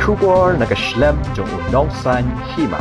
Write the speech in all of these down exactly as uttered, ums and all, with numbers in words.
Khubor na ka shlem jong u nongsan hima.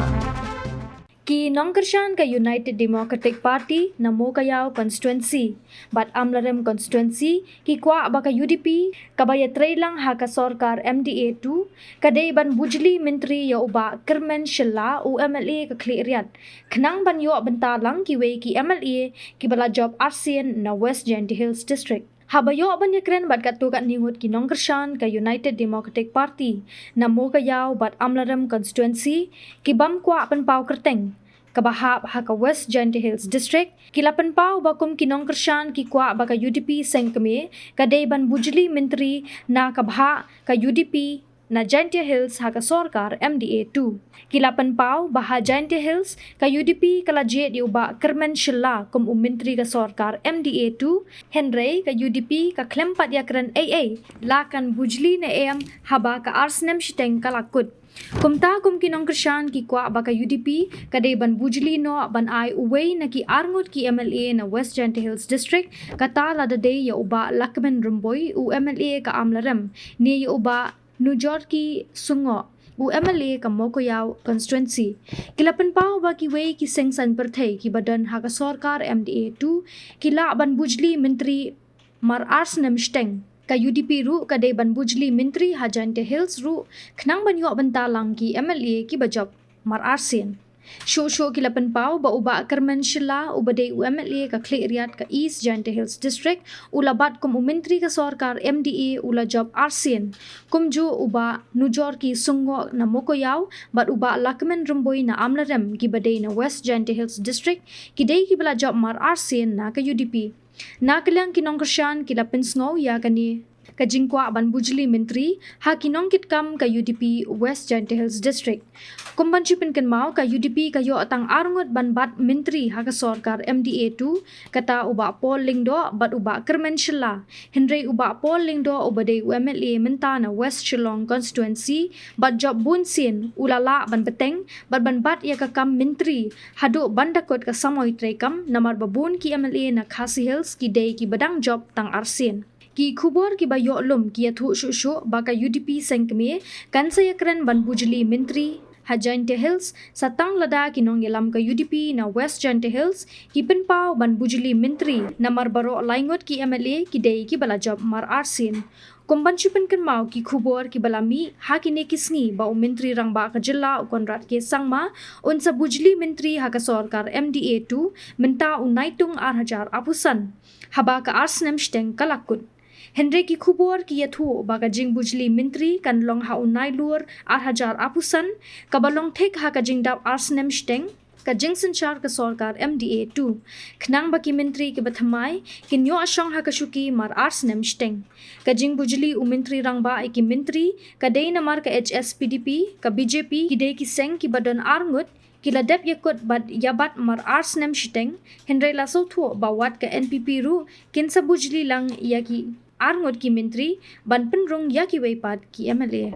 Ki nongkyrshan ka United Democratic Party na Mowkaiaw constituency bad Amlarem constituency ki kwah ba ka U D P kaba ïatreilang ha ka sorkar M D A two ka dei ban bujli myntri ïa u Bah Kyrmen Shylla, u M L A ka Khliehriat, khnang ban ïoh bynta lang kiwei ki M L A kiba la jop arsien na West Jaintia Hills District. Haba ïoh ban ïakren bad katto katne ngut ki nongkyrshan ka United Democratic Party na Mowkaiaw bad Amlarem constituency ki bym kwah pynpaw kyrteng, kaba hap ha ka West Jaintia Hills District, ki la pynpaw ba kum ki nongkyrshan ki kwah ba ka U D P seng kmie ka dei ban bujli myntri na ka bhah ka U D P na Jaintia Hills ha ka sorkar M D A two. Ki la pynpaw ba ha Jaintia Hills ka U D P ka la jied ïa u Bah Kyrmen Shylla kum u myntri ka sorkar M D A two, hynrei ka U D P ka khlem pat ïakren ei ei la kan bujli ne em haba ka ar snem shiteng ka la kut. Kumta kum ki nongkyrshan ki kwah ba ka U D P ka dei ban bujli noh ban ai uwei na ki arngut ki M L A na West Jaintia Hills District, kata lada dei ïa u Bah Lahkmen Rymbui, u M L A ka Amlarem, ne ïa u Bah Nujorki Sungoh, u M L A ka Mowkaiaw constituency. Ki la pynpaw ba kiwei ki seng saiñ pyrthei kiba don ha ka sorkar M D A two ki lah ban bujli myntri mar ar snem shiteng. Ka U D P ruh ka dei ban bujli myntri ha Jaintia Hills ruh khnang ban ïoh bynta lang ki M L A kiba jop mar arsien. Shuh shuh ki la pynpaw ba u Bah Kyrmen Shylla, uba dei u M L A ka Khliehriat ka East Jaintia Hills District, u la bat kum u myntri ka sorkar M D A u la jop arsien. Kumjuh u Bah Nujorki Sungoh na Mowkaiaw bad u Bah Lahkmen Rymbui na Amlarem kiba dei na West Jaintia Hills District ki dei kiba la jop mar arsien na ka U D P. Na ka liang ki nongkyrshan ki la pynsngew ïa kane ka jingkwah ban bujli myntri ha ki nongkitkam ka U D P West Jaintia Hills District. Kum ban shu pynkynmaw, ka U D P ka ïoh tang arngut ban bat myntri ha ka sorkar M D A two, kata u Bah Paul Lyngdoh bad u Bah Kyrmen Shylla. Hynrei u Bah Paul Lyngdoh, uba dei u M L A mynta na West Shillong constituency bad jop bun sien, u la lah ban bteng bad ban bat ïa ka kam myntri haduh ban da kut ka samoi treikam, namar ba bun ki M L A na Khasi Hills ki dei kiba dang jop tang arsien. Ki khubor kiba ïoh lum ki ïathuh shuh shuh ba ka U D P seng kmie kan sa ïakren ban bujli myntri ha Jaintia Hills sa tang lada ki nongïalam ka U D P na West Jaintia Hills ki pynpaw ban bujli myntri, namar baroh lai ngut ki M L A ki dei kiba la jop mar arsien. Kum ban shu pynkynmaw, ki khubor kiba la mih ha kine ki sngi ba u Myntri Rangbah ka jylla u Conrad K Sangma un sa bujli myntri ha ka sorkar M D A two mynta u Naitung ar hajar arphew san, haba ka ar snem shiteng ka la kut. Hynrei ki khubor ki ïathuh ba ka jingbujli myntri kan long ha u Nailur ar hajar arphew san, kaba long thik ha ka jingdap ar snem shiteng ka jingsynshar ka sorkar M D A two, khnang ba ki myntri kiba thymmai kin ïoh shong ha ka shuki mar ar snem shiteng. Ka jingbujli u Myntri Rangbah ïa ki myntri ka dei namar ka H S P D P, ka B J P, ki dei ki seng kiba don arngut, ki la dep ïakut bad ïabat mar ar snem shiteng, hynrei la sngewthuh ba wat ka N P P ruh kin sa bujli lang ïa ki arngut ki myntri ban pynrung ïa kiwei pat ki M L A.